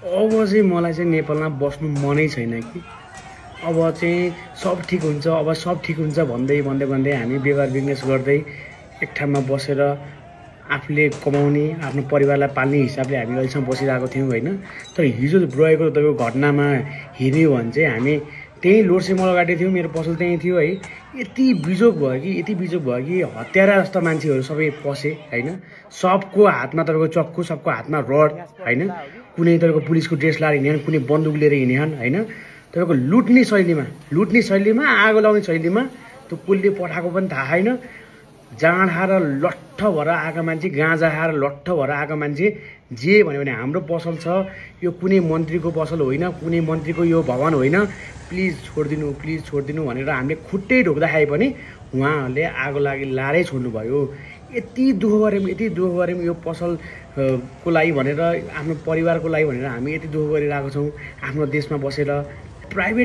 अब चाहिँ मलाई चाहिँ नेपालमा बस्नु मनै छैन कि। अब चाहिँ सब ठिक हुन्छ, अब सब ठिक हुन्छ भन्दै भन्दै भन्दै हामी व्यवहार बिजनेस गर्दै एक ठाउँमा बसेर आफूले कमाउने, आफ्नो परिवारलाई पाल्ने हिसाबले हामी अहिलेसम्म बसिरहेको थियौँ होइन। तर हिजो रहेको तपाईँको घटनामा हेऱ्यो भने चाहिँ हामी त्यहीँ लोडसेमल अगाडि थियौँ, मेरो पसल त्यहीँ थियो है। यति बिजोग भयो कि हत्यारा जस्ता मान्छेहरू सबै पसे होइन। सबको हातमा तपाईँको चक्कु, सबको हातमा रड होइन। कुनै तपाईँको पुलिसको ड्रेस लाएर हिँडेन, कुनै बन्दुक लिएर हिँडेन होइन। तपाईँको लुट्ने शैलीमा आगो लाउने शैलीमा त्यो कसले पठाएको पनि थाहा छैन। जाँड खाएर लट्ठ भएर आएको मान्छे, गाँजा खाएर लट्ठ भएर आएको मान्छे जे भन्यो भने हाम्रो पसल छ, यो कुनै मन्त्रीको पसल होइन, कुनै मन्त्रीको यो भवन होइन, प्लिज छोडिदिनु भनेर हामीले खुट्टै ढोक्दाखेरि पनि उहाँहरूले आगो लागि लारै छोड्नुभयो। यति दुःख गऱ्यौँ यो पसल को लागि भनेर, आफ्नो परिवारको लागि भनेर हामी यति दुःख गरिरहेको छौँ आफ्नो देशमा बसेर। प्राइभेट